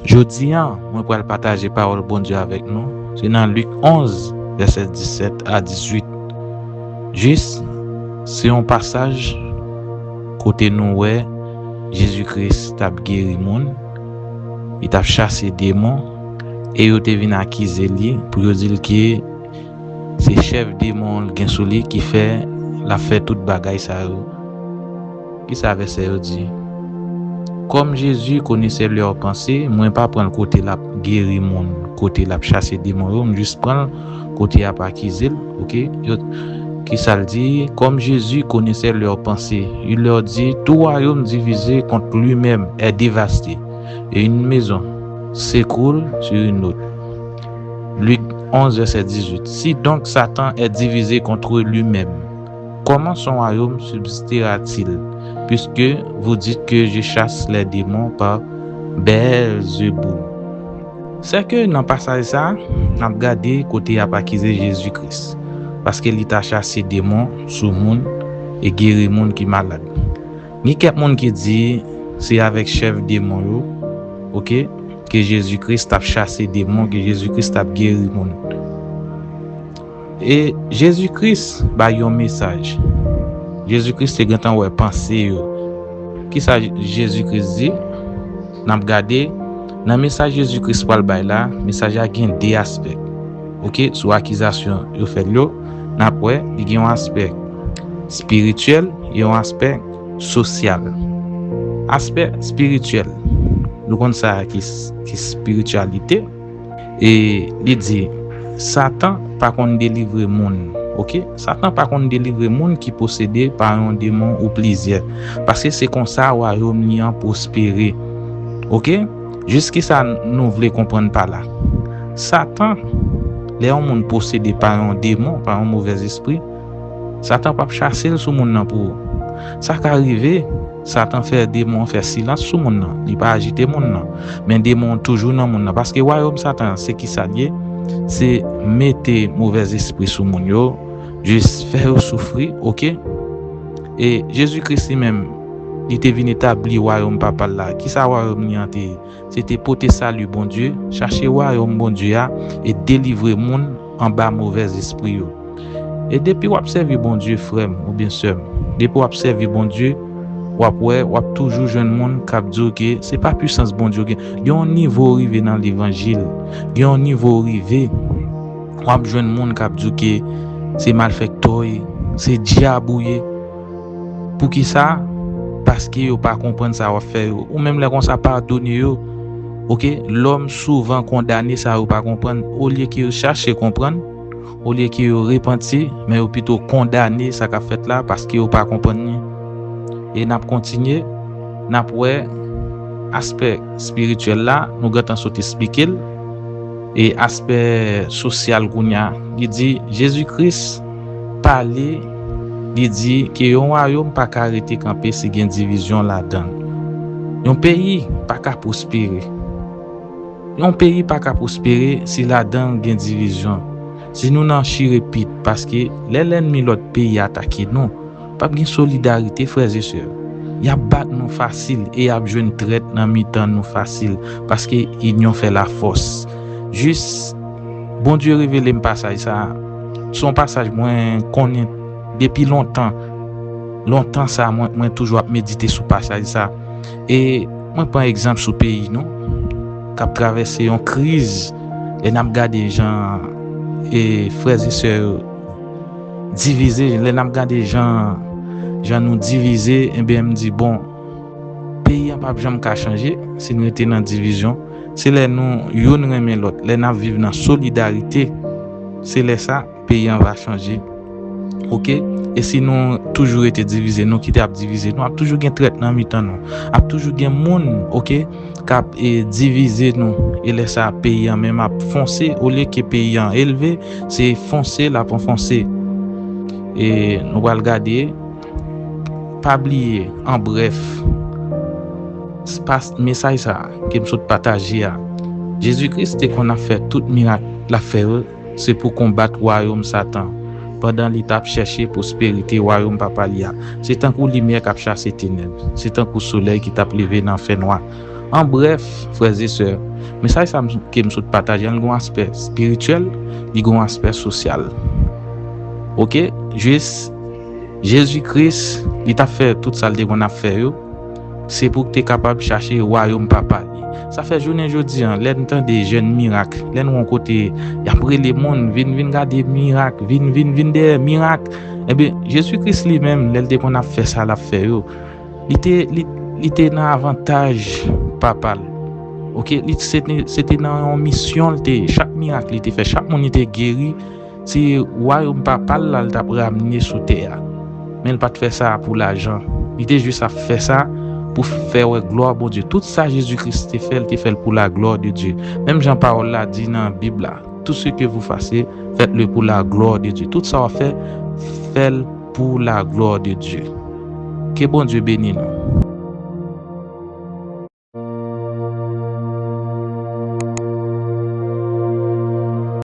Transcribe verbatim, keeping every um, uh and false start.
Jodi a, mwen pral pataje pawòl Bondye avèk nou. Se nan Lik onz, vèsè disèt a dizuit. Jis, se yon pasaj kote nou wè Jezi Kris t ap geri moun, li t ap chase demon, e yo te vin akize li pou yo di l ke se chèf demon l gen sou li ki fè l ap fè tout bagay sa yo. Kisa vèsè yo di? Comme Jésus connaissait leurs pensées, mwen pa pran l kote l ap geri moun, kote l ap chase demon yo, m jis pran l kote y ap akize l, oke? Yo, kisa l di? Comme Jésus connaissait leurs pensées, il leur dit, tout royaume divisé contre lui-même est dévasté, et une maison s'écroule sur une autre. Lik onz, vèsè dizuit. Si donc Satan est divisé contre lui-même, comment son royaume subsistera-t-il, puisque vous dites que je chasse les démons par Beelzebul? Sèke nan pasaj sa a, n ap gade kote y ap akize Jezi Kris, paske li ta chase demon sou moun e geri moun ki malad. Gen kèk moun ki di se avèk chèf demon yo, oke, ke Jezi Kris t ap chase demon, ke Jezi Kris t ap geri moun. E Jezi Kris bay yon mesaj. Jezi Kris te gentan wè panse yo. Kisa Jezi Kris di? N ap gade nan mesaj Jezi Kris pral bay la, mesaj la gen de aspè. Oke, sou akizasyon yo fè l yo, n ap wè li gen yon aspè espirityèl, yon aspè sosyal. Aspè espirityèl, nou konn sa ki, ki espirityalite. E li di, Satan pa konn delivre moun. Oke? Satan pa konn delivre moun ki posede pa yon demon ou plizyè. Paske se konsa wayòm li an pwospere. Oke? Jiskisa nou vle konprann pa la? Satan, lè yon moun posede pa yon demon, pa yon movèzespri, Satan p ap chase l sou moun nan pou ou. Sa ka rive, Satan fè demon an fè silans sou moun nan. Li pa ajite moun nan. Men demon an toujou nan moun nan. Paske wayòm Satan an, se ki sa l ye? Se mete movèzespri sou moun yo, jis fè yo soufri, oke? E Jezi Kris li menm, li te vin etabli wayòm Papa l la. Kisa wayòm li an te ye? Se te pote sali Bondye, chache wayòm Bondye a e delivre moun anba movèzespri yo. E depi w ap sèvi Bondye, frè m oubyen sè m, depi w ap sèvi Bondye, w ap wè, w ap toujou jwenn moun k ap di w ke se pa pisans Bondye w gen. Gen yon nivo w rive nan levanjil, gen yon nivo w rive, w ap jwenn moun k ap di w ke se malfèktè w ye, se dyab ou ye. Poukisa? Paske yo pa konprann sa w ap fè yo. Ou menm lè konsa, padone yo. Oke? Lòm souvan kondane sa yo pa konprann. Olye ke yo chache konprann, olye ke yo repanti, men yo pito kondane sa k ap fèt la paske yo pa konprann li. E n ap kontinye, n ap wè aspè espirityèl la, nou gentan sot esplike l. E aspè sosyal kounye a, li di, Jezi Kris pale, li di ke yon wayòm pa ka rete kanpe si gen divizyon ladan l. Yon peyi pa ka pwospere. Yon peyi pa ka pwospere si ladan l gen divizyon. Si nou nan chire pit, paske lè lènmi lòt peyi atake nou, p ap gen solidarite, frè e sè. Y ap bat nou fasil e y ap jwenn trèt nan mitan nou fasil, paske inyon fè lafòs. Jis, Bondye revele m pasaj sa a. Se yon pasaj mwen konnen depi lontan. Lontan sa, mwen, mwen toujou ap medite sou pasaj sa. E mwen pran egzanp sou peyi nou, k ap travèse yon kriz. Lè n ap gade jan, e, frè e sè yo divize, lè n ap gade jan, jan nou divize, ebyen, m di, bon, peyi an p ap janm ka chanje si n rete nan divizyon. Se lè nou youn renmen lòt, lè n ap viv nan solidarite, se lè sa, peyi an va chanje. Oke? E si nou toujou rete divize, nou kite ap divize, nou ap toujou gen trèt nan mitan nou. Ap toujou gen moun, oke, k ap, e, divize nou. E lè sa, peyi an menm ap fonse, olye ke peyi an elve, se fonse l ap anfonse. E nou pral gade, pa bliye, an brèf, pas, mesaj sa a ke m sot pataje a, Jezi Kris te konn ap fè tout mirak l ap fè yo, se pou konbat wayòm Satan, pandan li t ap chèche pwosperite wayòm Papa li a. Se tankou limyè k ap chase tenèb, se tankou solèy ki t ap leve nan fènwa. An brèf, frè e sè, mesaj sa m- ke m sot pataje an, li gen yon aspè espirityèl, li gen yon aspè sosyal. Oke, jis Jezi Kris, li t ap fè tout sa l te konn ap fè yo, se pou te kapab chache wayòm Papa li. Sa fè jounen jodi an, lè n tande jèn mirak, lè n wè yon kote y ap rele moun, vin, vin gade mirak, vin, vin, vin dèyè mirak. Ebyen, Jezi Kris li menm, lè l te konn ap fè sa l ap fè yo, li te, li, li te nan avantaj Papa l. Oke, li se te, se te nan yon misyon l te, chak mirak li te fè, chak moun li te geri, se wayòm Papa l la l t ap ramne sou tè a. Men l pa t fè sa pou lajan. Li te jis ap fè sa pou fè wè glwa Bondye. Tout sa Jezi Kris te fè, l te fè l pou la gloire de Dieu. Menm jan pawòl la di nan Bib la, tout ce que vous fassiez, faites-le pour la gloire de Dieu. Tout sa w ap fè, fè l pou la gloire de Dieu. Ke Bondye beni nou.